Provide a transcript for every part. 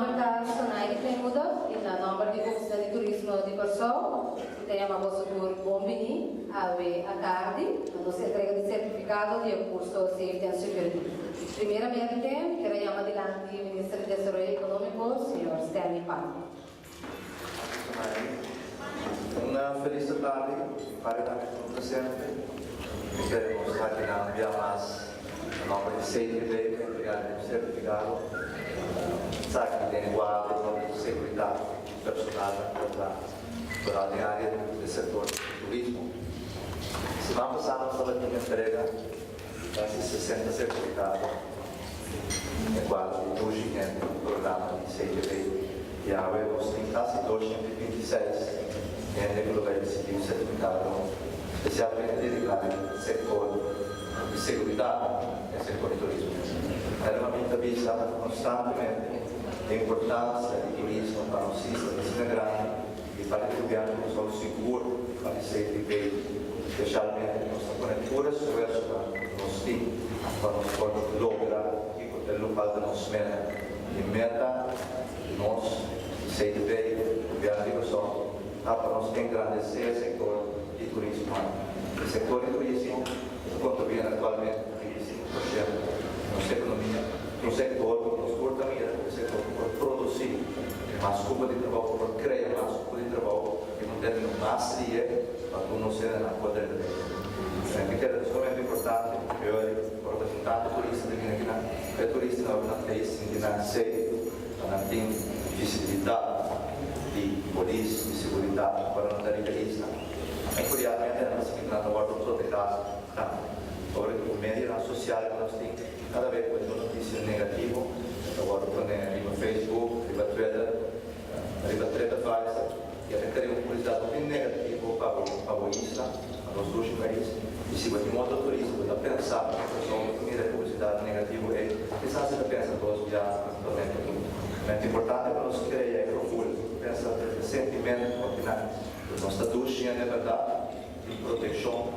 nòmber ta Sonaidi Kleinmoedig i na nòmber di Ofisina di Turismo di Kòrsou mi ta yama boso tur bon bini awe atardi na nos entrega di sertifikado di e kurso Safety and Security. Primeramente mi kier a yama dilanti Minister di Desaroyo Ekonómiko, señor Stanley Palm. Un felis atardi para tambe tur presente. Mi kere mostra ki nan bia mas na nomber di CGB pa entrega den un sertifikado. Esaki den kuadro di seguridat personal na ta foral den área di sektor di turismo. Siman pasá nos tabatin entrega di kasi 60 sertifikado. Den kuadro di dushi hende un programa di CGB i awe nos tin kasi 226 hende ku lo bai risibí un sertifikado spesialmente dediká den sektor di seguridat den sektor di turismo. Herman mi ta bisa konstantemente e importansia di turismo pa nos isla ta asina grandi i pa e gobièrnu nos ta sigur pa e CGB spesialmente nos ta pone tur esfuersonan ku nos tin pa nos por logra kiko ta lokual ta nos meta. E meta di nos di CTB, Gobièrnu di Kòrsou, ta pa nos engrandesé e sektor di turismo. E sektor di turismo ta kontribuí aktualmente ku 25% di nos ekonomia. Ta un sektor ku nos tur ta mira ku e sektor ku por produsí mas kupo di trabou, ku por krea mas kupo di trabou den un término mas lihe pa tur nos hendenan por drenta den. Mi kere ta sumamente importante ku e representante turista ta bini akinan, pa e turistanan ora nan ta ei sinti nan safe, pa nan tin visibilidat di polis, di seguridat ora nan ta riba e isla. I ku realmente nan ta sinti ku nan ta wòrdu protegá tambe. Ora ku medionan sosial ku nos tin kada bes ku tin un notisia negativo ta wòrdu pone riba Facebook, riba Twitter, Riba TripAdvisor i a ta krea un publisidat hopi negativo pa bo pa bo isla, pa nos dushi pais. I si bo tin otro turista ku ta pensa pa persona ku mira e publisidat negativo ei, kisas e ta pensa dos biaha promé ku tur. Mester importante pa nos krea e gevoel, pensa e sentimento ku nan ku nos ta dushi hende bèrdat, tin protekshon,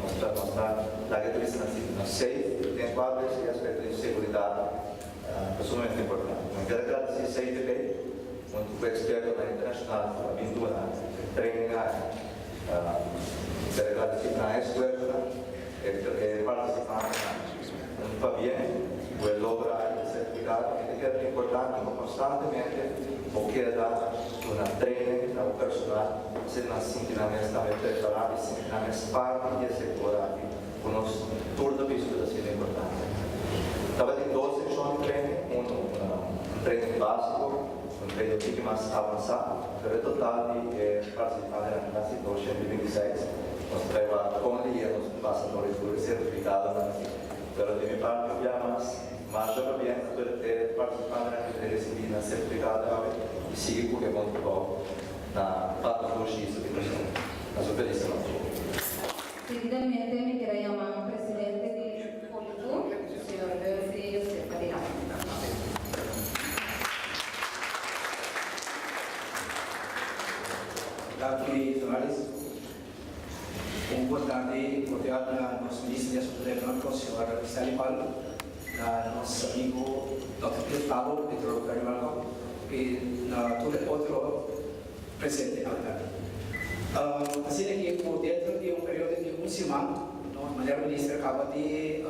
nos ta nos ta laga e turistanan sinti nan safe den kuadro di e aspekto di seguridat. Ta sumamente importante. Mi kier a gradisí CTB huntu ku ekspertonan internashonal ku a bin duna e training aki. Mi kier a gradisí nan esfuersonan, e partisipantenan. Un pabien ku e logra e sertifikado. Mi ta kere ta importante pa konstantemente bo keda duna training na bo personal asina nan sinti nan mes tambe prepará i sinti nan mes parti di e sektor aki. Ku nos tur ta bisa ku ta asina importante. Tabatin dos sekshon di training, unu un training básiko, un training tiki mas avansá, pero e total di e partisipantenan ta kasi 226. Nos ta bai wak kon lihe nos pasa dor di tur e sertifikadonan aki. Pero di mi parti un bia mas, masha pabien na tur e partisipantenan ku ta risibí nan sertifikado awe i sigui ku e bon trabou na Pato Dushi Isla di Kòrsou. Na su felisitacion. Seguidamente mi kier a yama presidente di Politur, señor Humphrey José padilanti. Danki Sonaris. Un bon tardi cordial na nos Minister di Asuntonan Economico, señor Stanley Palm, na nos amigo Dòkter Cliff Pablo, Petro Very Welcome, y na tur e otro presente awe tardi. Asina ki ku dentro di un periodo di un siman, nos manera minister kaba di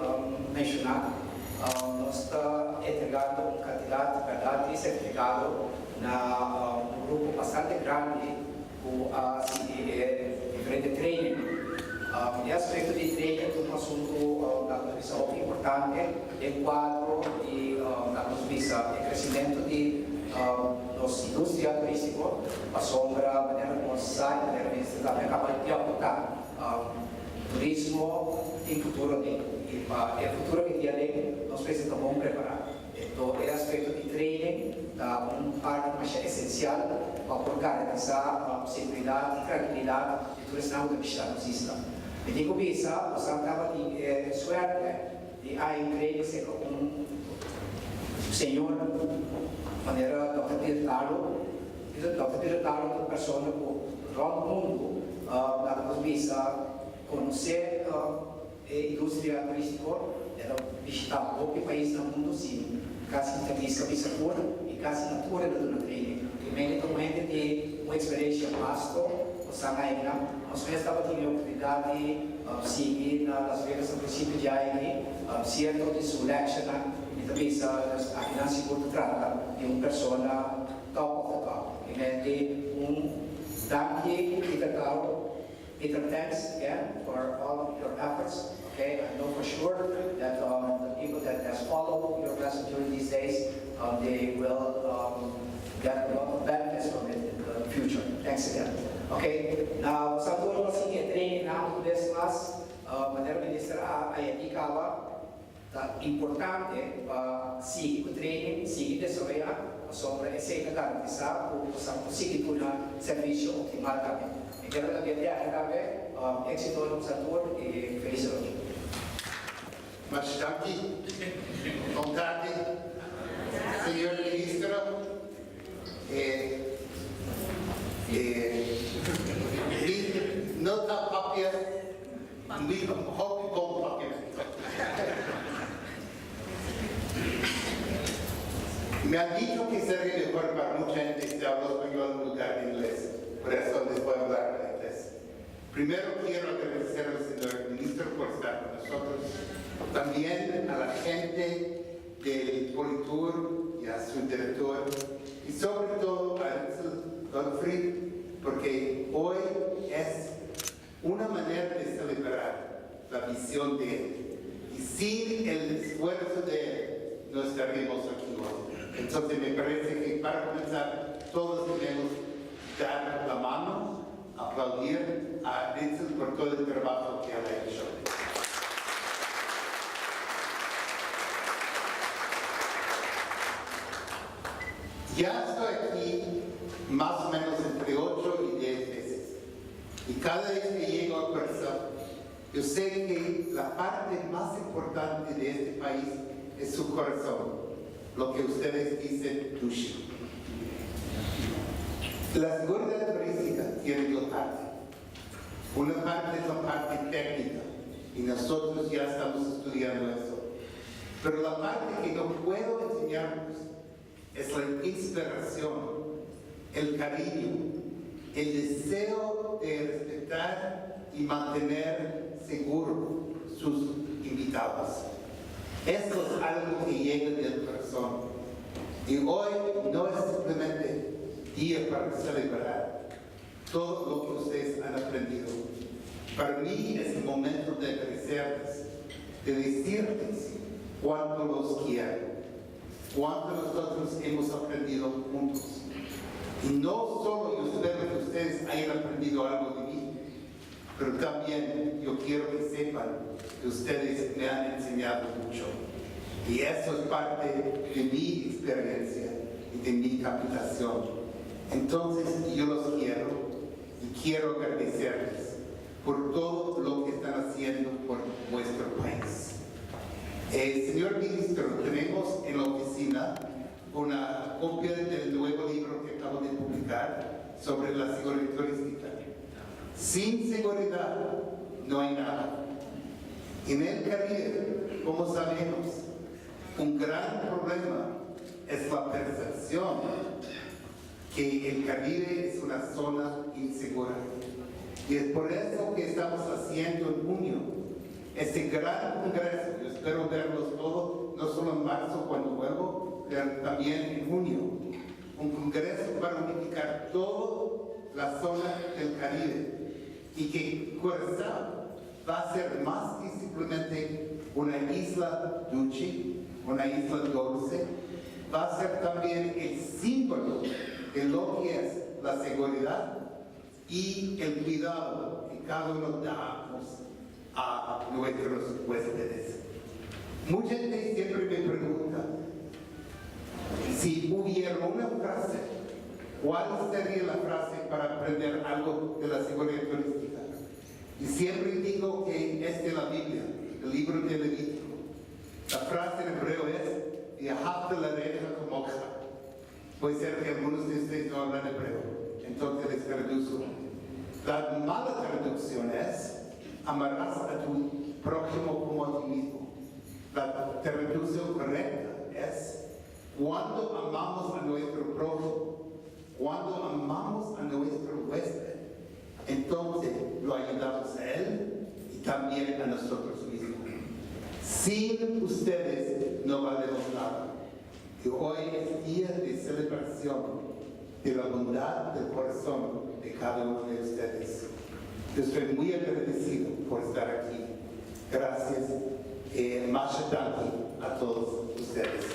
menshoná, nos ta entregando un kantidat bèrdat di sertifikado na un grupo bastante grandi ku a sigui e diferente trainingnan. E aspekto di training ta un asuntu laga nos bisa hopi importante den kuadro di laga nos bisa e kresimentu di nos industria turístiko, pasobra manera ku nos sa i manera minister tambe a kaba di apuntá, turismo tin futuro aden i pa e futuro ke tin aden nos mester ta bon prepará. Enton e aspekto di training ta un parti masha esensial pa por garantisá seguridat i trankilidat di tur esnan ku ta bishitá nos isla. Mi tin ku bisa ku esnan tabatin e suerte di a entrega serka un señor manera Dòkter Peter Tarlo. Dòkter Peter Tarlo ta un persona ku rònt mundu laga nos bisa konosé e industria turístiko. El a bishitá hopi pais na mundu sin kasi ta riska bisa por. Kasi na tur el a duna training. Primeiro ta un hende di un eksperensia vasto, nos a haña. Nos mes tabatin e oportunidat di sigui na Las Vegas na prinsipio di aña aki sierto di su lèkshanan. Mi ta bisa akinan sigur ta trata di un persona top of the top. Primeiro un danki Peter Caro. Peter, thanks again for all your efforts. Okay, I know for sure that the people that has followed your lesson during these days, they will get a lot of benefits from it in the future. Thanks again. Okay, now, saludo sigui training na un bes mas, manera minister a indicaba, ta importante pa sigui cu training, sigui desaroya, pasobra esey ta garantisa cu bo sigui duna servicio optimal tambe. Mi kier tambe deseá tambe exito na tur y feliz nochi. Masha danki. Bon tardi, señor minister. Mi no ta papia mi hopi bon papiamento. Me han dicho que sería mejor para mucha gente si hablo español en lugar de inglés. Por eso les voy a hablar en inglés. Primero quiero agradecer al señor ministro por estar con nosotros. También a la gente del Politur y a su director. Y sobre todo a Ritzel Gottfried, porque hoy es una manera de celebrar la visión de él. Y sin el esfuerzo de él, no estaríamos aquí hoy. Entonces me parece que para comenzar, todos debemos dar la mano, aplaudir a Ritzel por todo el trabajo que él ha hecho. Ya estoy aquí más o menos entre 8 y 10 veces. Y cada vez que llego a Curazao, yo sé que la parte más importante de este país es su corazón, lo que ustedes dicen dushi. La seguridad turística tiene dos partes. Una parte es la parte técnica, y nosotros ya estamos estudiando eso. Pero la parte que no puedo enseñarnos es la inspiración, el cariño, el deseo de respetar y mantener seguro sus invitados. Eso es algo que llega del corazón. Y hoy no es simplemente día para celebrar todo lo que ustedes han aprendido. Para mí es el momento de agradecerles, de decirles cuánto los quiero, cuánto nosotros hemos aprendido juntos. Y no solo yo espero que ustedes hayan aprendido algo de mí, pero también yo quiero que sepan que ustedes me han enseñado mucho. Y eso es parte de mi experiencia y de mi capacitación. Entonces yo los quiero y quiero agradecerles por todo lo que están haciendo por nuestro país. Señor ministro, tenemos en la oficina una copia del nuevo libro que acabo de publicar sobre la seguridad turística. Sin seguridad no hay nada. En el Caribe, como sabemos, un gran problema es la percepción que el Caribe es una zona insegura. Y es por eso que estamos haciendo en junio este gran congreso. Yo espero verlos todos, no solo en marzo cuando vuelvo, pero también en junio. Un congreso para unificar toda la zona del Caribe y que Curazao va a ser más que simplemente una isla dulce, una isla dulce, va a ser también el símbolo de lo que es la seguridad y el cuidado que cada uno damos a nuestros huéspedes. Mucha gente siempre me pregunta, si hubiera una frase, ¿cuál sería la frase para aprender algo de la seguridad turística? Y siempre digo que es de la Biblia, el libro de Levítico. La frase en hebreo es, "Veahavta lereaja kamoja". Puede ser que algunos de ustedes no hablan hebreo, entonces les traduzco. La mala traducción es, amarás a tu prójimo como a ti mismo. La traducción correcta es, Cuando amamos a nuestro prójimo, cuando amamos a nuestro huésped, entonces lo ayudamos a él y también a nosotros mismos. Sin ustedes no valemos nada. Y hoy es día de celebración de la bondad del corazón de cada uno de ustedes. Yo estoy muy agradecido por estar aquí. Gracias. Masha danki a todos ustedes.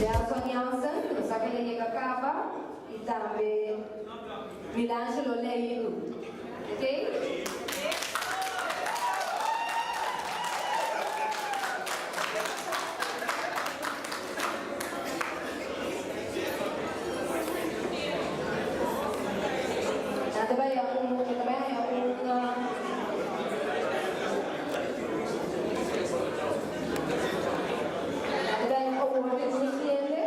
Nelson Jansen, nos sa ku el a yega kaba, i tambe Milangelo Leiru. Ok? Nan ta bai un, e ta bai haña un. Nan ta bai haña un award di cliente.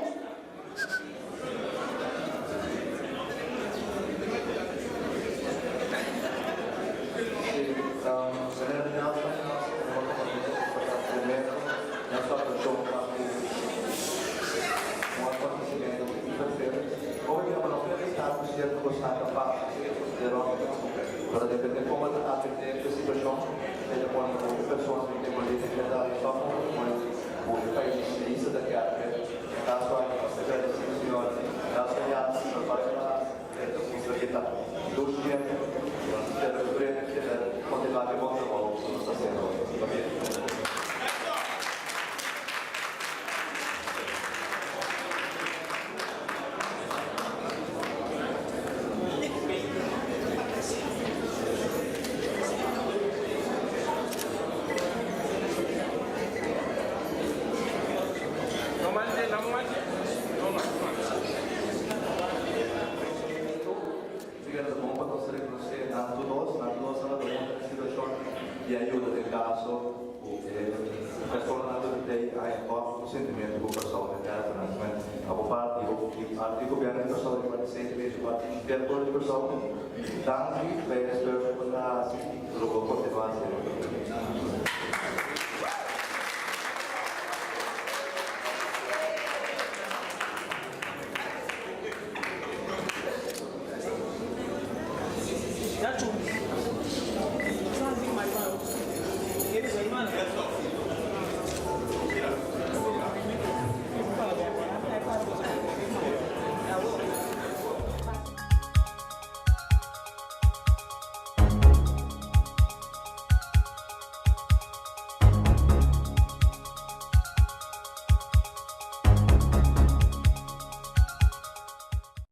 Sí, meneer Nelson, primero, nos actuacion pa cu un acontecimento cu tin placer. Hopi bia no por esta cu cierto cosnan ta pasa, cierto derrota, pero depende como ta atende e situacion, e ta pone cu e persona cu ta envolvi ta keda suffer cu e pais lista ta keda. En caso aki nos ta agradeci señor Nelson Jansen pa pa e ta mustra cu e ta dushi hende y nos ta spera cu breve keda continua cu e bon trabou cu nos ta haciendo. Pabia. Siga ta bon pa nos reconoce nan tur dos, nan tur dos tabata bon den situacion di ayuda den caso cu e personanan tur tei a entorn un sentimento cu Corsou den tera nan. Men abo parti di parti di gobierno di Corsou di parti CTB di parti di pueblo di Corsou danki pa e esfuerzo cu bo ta haci y lo bo continua haci.